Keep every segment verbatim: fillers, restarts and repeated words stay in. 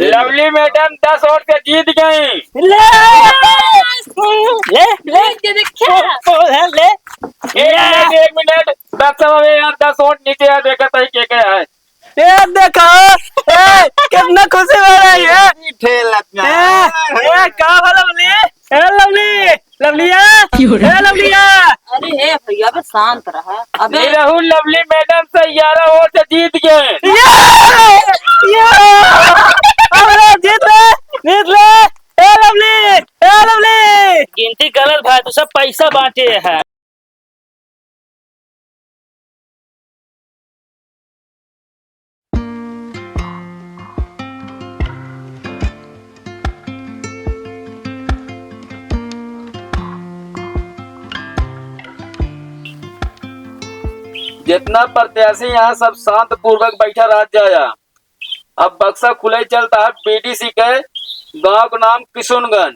लवली मैडम दस वोट से जीत गई। ले, ले, ले। ये देखिए। ओ, ओ, है, ले। एक मिनट, एक मिनट। दस, अबे यार, दस वोट नीचे यार, देखा सही के के है। ए, देखो, ए, कितना खुशी हो रही है। ए, ए, का भा लवली? ए, लवली, लवलिया, ए, लवलिया। अरे, ए भैया, अबे शांत रहा। अबे निरहू लवली मैडम से ग्यारह वोट से जीत गए। ये, ये, अरे, जीत ले, जीत ले। ए, लवली, ए, लवली। गिनती गलत भाई, तू सब पैसा बांटे है। जितना प्रत्याशी यहाँ सब शांत पूर्वक बैठा रह जाया। अब बक्सा खुले चलता है बीडीसी के गांव का नाम किशुनगंज।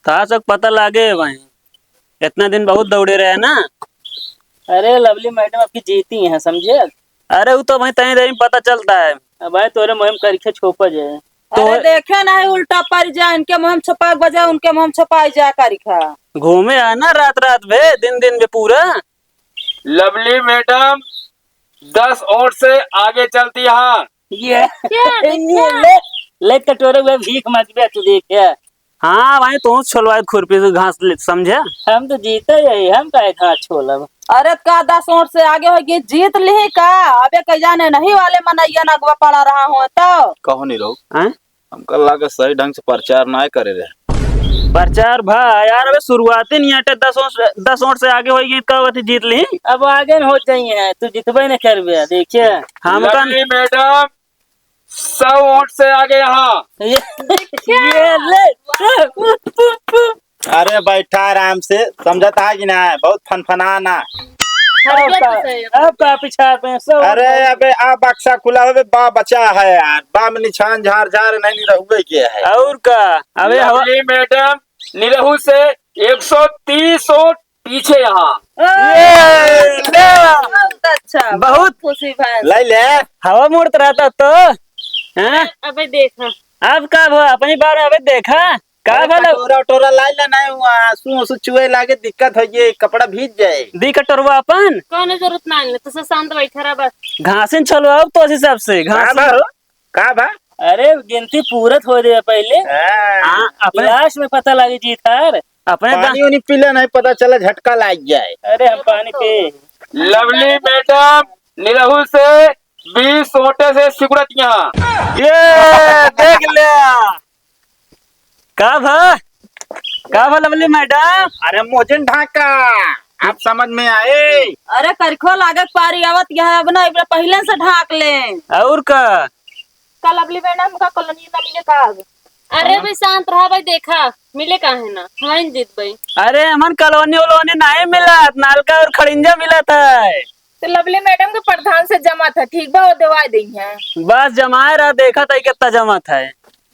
कहाँ से पता लागे भाई, इतना दिन बहुत दौड़े रहे ना। अरे लवली मैडम आपकी जीती हैं, समझे? अरे वो तो भाई तनी देर में पता चलता है। अब भाई तोरे मुहिम करिखे छोपा जाए। तो अरे देखे नहीं उल्टा पड़ जाए, इनके मुहिम छपाक बजाए, उनके मुहिम छपाई जाए करिखा। घूमे है ना रात रात भे, दिन दिन भे पूरा। लवली मैडम दस वोट से आगे चलती है। ये, क्या? ये ले, ले कटोरे हुए भीख मांगबे तू देखे। हाँ भाई, तू छोलवा खुरपी से घास ले, समझे? हम तो जीते यही, हम काहे घास छोलब? अरे का दस वोट से आगे हो गई, जीत ली का? अबे कह जाने नहीं वाले मनैया नगवा पड़ा रहा हो तो। कहो नहीं रहो। हैं? हमका लागे सही ढंग से प्रचार ना करे रहे। प्रचार भा यार, अबे शुरुआती नहीं अटे, दस वोट से, दस वोट से आगे होई गई, का बात जीत ली? अब आगे न हो जाइए, तू जितबे न करबे, देखिए। हम लवली मैडम सौ वोट से आगे यहाँ। ये, ये ले। अरे बैठा आराम से, समझत है कि ना? बहुत फनफना ना। अब का, अब का पिछाड़ पे सब। अरे अबे आ बक्सा खुला होबे, बा बचा है यार, बा में निशान झार झार नहीं, नहीं रहुए के है। और का? अबे हवा लवली मैडम निरहू से एक सौ तीस वोट पीछे यहाँ। ये, ले। बहुत अच्छा, बहुत बहुत खुशी भइल। ले ले। हवा मुड़त रहता तो, हैं? अबे देखा। अब का भा, अपनी बार अबे देखा। का अरे भला? कटोरा उटोरा लाई ला, नहीं हुआ, आंसू आंसू चुए लागे, दिक्कत हो ये, कपड़ा भीज जाए। दी कटोरवा अपन। कौनो जरूरत ना है, तो से शांत बैठा रहा बस। घासिन छोलवाओ तो उसी हिसाब से, का घासिन। बा हो? का बा? अरे गिनती पूरत हो दे पहले। हाँ। हाँ, अपने लास्ट में पता लागी जीत हार। अपने दा- पानी उनी पी ले, नहीं पता चला झटका लाग जाए। अरे हम पानी पी। लवली मैडम निरहू से बीस वोटे से सिकुड़त यहाँ। ये देख ले। का भा? का भा लवली मैडम? अरे मोजिन ढाका, आप समझ में आए? अरे करिखो लागत पारी आवत यहाँ, अब ना, इबरा पहिले से ढाक ले। और का? का लवली मैडम का कॉलोनी ना मिले का अब? अरे हाँ। भाई शांत रहा भाई, देखा मिले का है ना, वहीं जीत भाई। अरे हमन कॉलोनी वोलोनी नहीं मिलत, नलका और खड़िंजा मिलत है। तो लवली मैडम के प्रधान से जमा था, ठीक बा, वो देवाई देई हैं। बस जमाए रहा, देखा था कितना जमा था।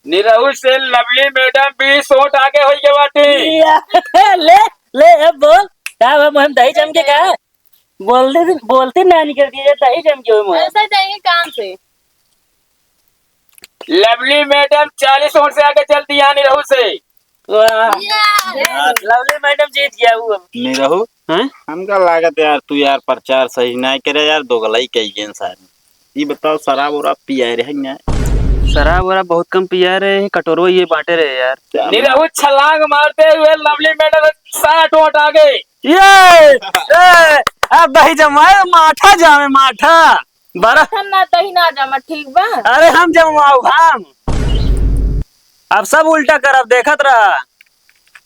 निरहू से लवली मैडम बीस वोट आगे होई के बाटी। ले, ले, अब बोल, का बा, हम दही जम के का? बोलते, बोलते ना निकल दिए, दही जम के हो मोर। ऐसा जाएंगे काम से। लवली मैडम चालीस वोट से आगे चलती है निरहू से। वाह। ये। लवली मैडम जीत गया वो। निरहू, हैं? हमका लागत यार, तू यार प्रचार सही ना करे यार, दोगलई कई गए सारे। ई बताओ, शराब ओराब पियाए रहे ना? शराब ओराब बहुत कम पियाए रहे, कटोरवा ये बांटे रहे यार। चल। निरहू छलांग मारते हुए लवली मैडम साठ वोट आ गए। ये, ए, अब दही जमाए, माठा जामे, माठा। बड़ा हम ना दही ना जमा, ठीक बा? अरे हम जमवाऊ, हम। अब सब उल्टा करब, देखत रहा।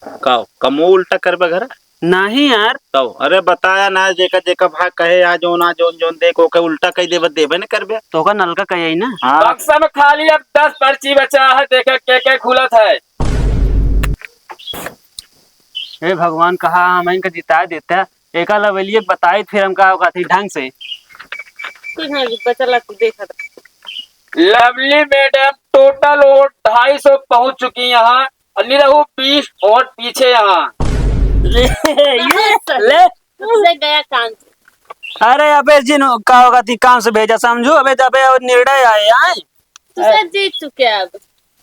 का, कमो उल्टा करबे घर? नहीं यार। तब, अरे बताया ना, जेका, जेका भाग कहे, यहाँ जोन, आ जोन, जोन देख, ओके उल्टा कह देबे, देबे न करबे। तो ओका नलका कहे ना। हाँ। बक्सा में खाली अब दस पर्ची बचा है, देखे के, के खुलत है। हे भगवान, कहा हम इनका जिता देता। एका लवेलिए बताई, फिर हम का कहती ढंग से। कुछ ना, बचला तू देखत। लवली मैडम टोटल वोट ढाई सौ पहुंच चुकी यहाँ, और निरहू बीस वोट पीछे यहाँ। ले, ये, ले। सबसे गया काम। अरे अबे जिन का होगा थी काम से भेजा समझू, अबे तो अबे और निर्णय आए आए। तू सर जीत चुके अब।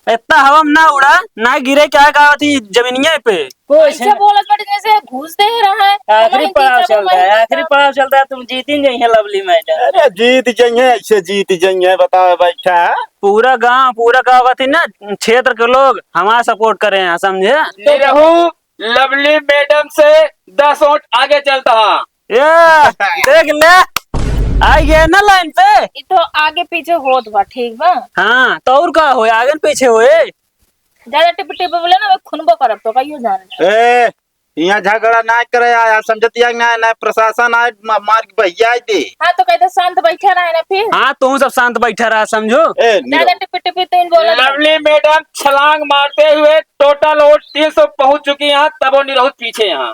इतना हवा में ना उड़ा, ना गिरे क्या कहा थी जमीनिया पे। कुछ ऐसे ना। बोलत बड़े जैसे घूस दे रहा है। आखिरी पड़ाव चल रहा है, आखिरी पड़ाव चल रहा है, तुम जीत ही नहीं है लवली मैडम। अरे जीत जाइए, ऐसे जीत जाइए, बताओ बैठा। पूरा गांव, पूरा गांव का थी ना, क्षेत्र के लोग हमारा सपोर्ट करे हैं, समझे? निरहू लवली मैडम से दस वोट आगे चलता है। ये देख ले, आ गया ना लाइन पे। ये तो आगे पीछे होत बा, ठीक बा? हाँ, तो और का होए, आगे न पीछे होए। ज्यादा टिप टिप बोले ना, मैं खुनबो करब तो कहियो जान। ए, यहाँ झगड़ा ना करे, आ, आ समझतिया ना, ना प्रशासन आए, मा-, मार के भैया आए दे। हाँ, तो कहते शांत बैठा रहे ना फिर। हाँ, तू सब शांत बैठा रहा, समझो। ए, निरो। ज्यादा टिप टिप तो इन बोला ना। लवली मैडम छलांग मारते हुए टोटल वोट तीन सौ पहुंच चुकी हैं, तबो निरहू पीछे हैं।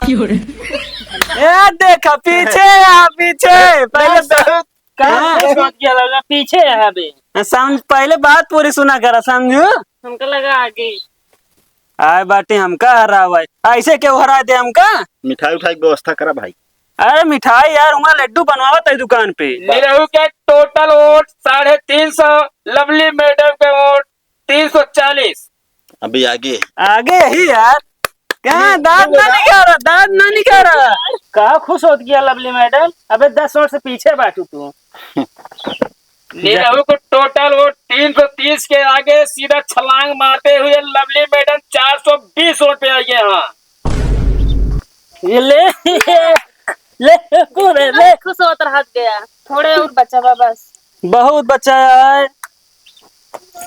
ए, देखा, पीछे हैं, पीछे। पहले बस। कहाँ हाँ। से सोच गया लगा, पीछे है अभी। समझ, पहले बात पूरी सुना करा, समझू? हमका लगा आगे। आए बाटी हमका हरावा है। ऐसे क्यों हरा दे हमका? मिठाई उठाई की व्यवस्था करा भाई। अरे मिठाई यार, वहाँ लड्डू बनवावत है दुकान पे। निरहू के टोटल वोट साढ़े तीन सौ, लवली मैडम के वोट तीन सौ चालीस। अभी आगे। आगे ही यार। कहाँ ये दांत ना निकाल रहा, दांत ना निकाल रहा। कहाँ खुश होत गया लवली मैडम? अबे दस वोट से पीछे बाटू तू। निरहू को टोटल वोट तीन सौ तीस के आगे सीधा छलांग मारते हुए लवली मैडम चार सौ बीस वोट पे आई है। हाँ, ये ले, ले, पूरे ले। खुश होत रहत गया। थोड़े और बचा बा बस। बहुत बचा है।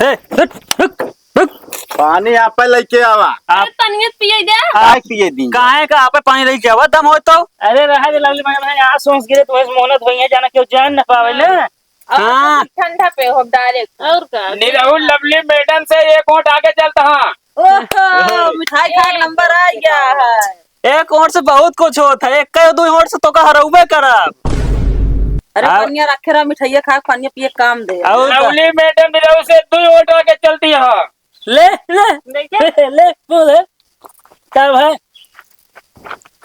ए, रुक, रुक, रुक। पानी आपे लेके आवा। आप अरे, तनियत पिए दे। आप पिए दी। काहे का आपे पानी लेके आवा, दम हो तो? अरे, रहा दे, लवली मैडम, यहाँ सोच गिरे, तुम्हें मोहलत होई है, जाना क्यों जान ना पावे ना। हाँ। ठंडा पे हो डायरेक्ट। और का? निरहू लवली मैडम से एक वोट आगे चलता हाँ। ओहो, मिठाई खा के नंबर आ गया है। एक वोट से बहुत कुछ होत है, एक दो वोट से तो का हरौबे करब। अरे हाँ। पनिया रखे रहा, मिठाइया खा, पनिया पिए काम दे। और का? लवली मैडम निरहू से दो वोट आगे चलती है। ले, ले, देखिए। ले, बोले। का भाई?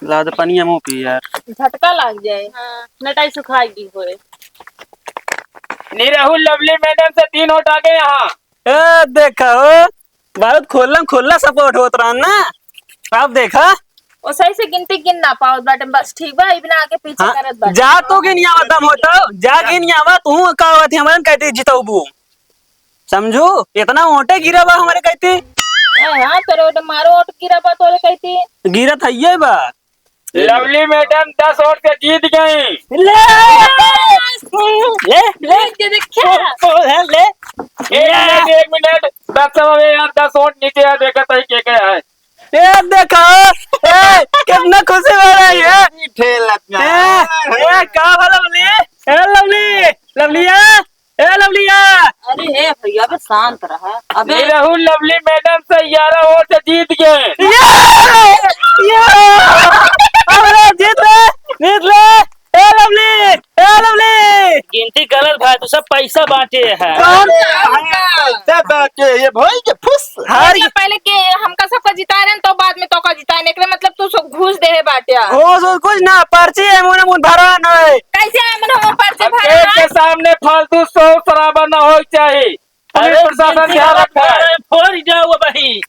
ला दे पनिया मुंह पे यार। झटका लाग जाए। हाँ, नटाई सुखाई दी होए। निरहू लवली मैडम से तीन वोट आगे यहाँ। ए, देखा हो, बहुत खुल्लम खुल्ला सपोर्ट होत रहा ना। अब देखा। ओ सही से गिनती गिन ना पावत बाटे, बस ठीक बा, इबना आगे पीछे हाँ, करत बाटे। जा तो गिन आवा, दम होता, जा गिन आवा, तू का आवत हमरन कहती जितौबू। समझू, इतना वोटे गिरा बा हमरे कहती। ए, हाँ, तोरे वोटे मारो वोट गिरा बा तोरे कहती। गिरत हइये बा। लवली मैडम दस वोट से जीत गई। ले, ले, ले, ये देखिए। ओ, ओ, ले, ले। एक मिनट, एक मिनट, दस सब अबे यार, दस वोट नीचे यार, देखा सही के के है। ए, देखो, ए, कितना खुशी हो रही है। ठेलत ना। ए, ए, का भला लवली? ए, लवली, लवलिया, ए लवलिया। अरे हे भैया, अबे शांत रहा। अबे निरहू लवली मैडम से ग्यारह वोट से जीत गए। ये! ये! अरे जीत ले, जीत ले। ए लवली, ए लवली। गिनती गलत भाई, तू सब पैसा बांटे है। कौन? अरे हाँ, पैसा बांटे, ये भाई के फुस। हार मतलब पहले के हमका सबका जिता रहे हैं, तो बाद में तोका जिताने के लिए, मतलब तू सब घूस दे है बाटे। घूस वूस कुछ ना, पर्ची है, मुन मुन भरा नहीं। कैसे है, मुन मुन पर्ची अब भरा गेट के है? सामने फालतू शोर शराबा ना हो चाहिए। पुलिस अरे, प्रशासन ध्यान रखा है। फोड़ जाओ भाई।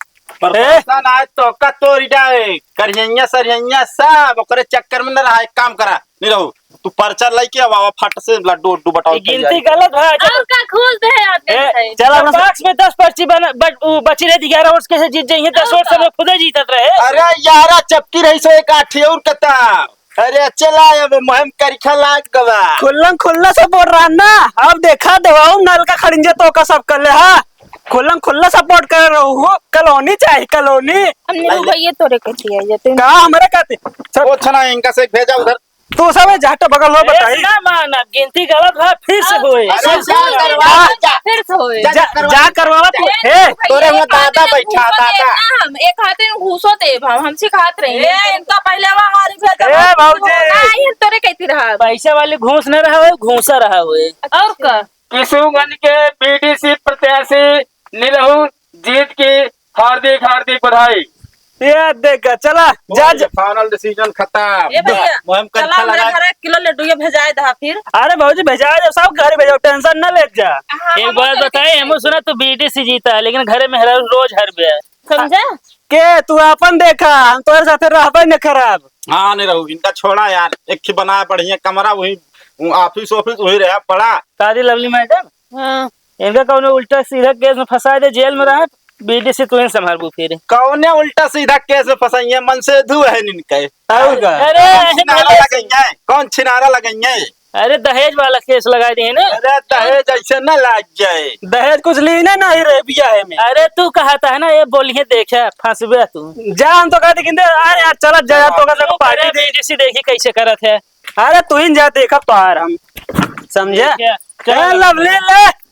प्रशासन आज तोका तोड़ जाए, करियैया सरियैया सब ओकरे चक्कर में न रहा। एक काम करा, निरहू, तू पर्चा लेके आवा, आवा, फट से लड्डू उड्डू बटाओ, ये गिनती तैयारी। गलत है। जब और का घूस दे है आप ए, जैसे? चला जब ना। बॉक्स में दस पर्ची बना, बच-, उ, बची रहती, ग्यारह वोट से कैसे जीत जाइए? दस और वोट से का? हम खुद ही जीतत रहे। अरे यारा, चपकी रही सो एक आठी और कता। अरे चला, अब मुहिम करिखा लाग गवा। खुल्लम खुल्ला से बोल रहा ना, अब देखा देवाऊ नल का खड़िंजे तो का सब कर ले, हाँ। खुल्लम खुल्ला सपोर्ट कर रहा हूँ, कॉलोनी चाहे कॉलोनी। हमने वो भैया तोरे कहती है, ये तू का हमारे कहते? सब कुछ ना, इनका से भेजा उधर। तू सब है, जाटा बगल हो, ए, बताई। ना मानब, गिनती गलत बा, फिर से अब होए। अरे, फिर से जा होए। करवा, जा। फिर से होए। जा, जा करवा। जा करवावा तू। ए, ए, तोरे हुआ दादा बैठा, दादा। हम एक हाथे में घूसो देब हम, हम सिखात रही। ए, इनका पहले वहाँ हारी भेज दे। ए, भौजी। नहीं, हम तोरे कहती रहा। पैसा वाली घूस न रहा होए, घूसा रहा होए। और का? किशुनगंज के बीडीसी प्रत्याशी निरहू जीत की हार्दिक, हार्दिक बधाई। ये देखा, चला, जा, जा। फाइनल डिसीजन खत्म। ए भैया, मुहिम चला, कैंसिल हमरे लगा। घर एक किलो लड्डू ये भेजाए दहा फिर। अरे भौजी, भेजाए दे, सब घर भेजाओ, टेंशन न ले जा। हाँ, एक हम बात बताए, हम सुना, तू बीडीसी जीता है, लेकिन घरे में हर रोज हर बे। समझा? के तू अपन देखा, हम तोरे साथे रहबे न खराब। हाँ, नहीं रहू, इनका छोड़ा यार, एक ही बनाए बढ़िया कमरा, वही ऑफिस ऑफिस वही रहा पड़ा। कादी लवली मैडम, हाँ। इनका कौनो उल्टा सीधा केस में फंसा दे, जेल में रहा, बीडीसी तू ही संभालबू फिर। कौने उल्टा सीधा केस में फंसाइए, मनसेधु है इनके। और का? अरे, कौन छिनारा लगइए? कौन छिनारा लगइए? अरे, दहेज वाला केस लगा दिए ना। अरे, दहेज ऐसे न लाग जाए। दहेज कुछ लीने नहीं रहे बियाह में। अरे, तू कहता है ना, ये बोलिए, देखे, फंसबे तू। जा, हम तो कहते कि अरे यार, चला जा यार, तो कहते को पार्टी दे। बीडीसी देखी कैसे करत है। अरे, तू ही जा, देखा तोहार हम। समझे? देखिए, चलो। ए, लवली, ले।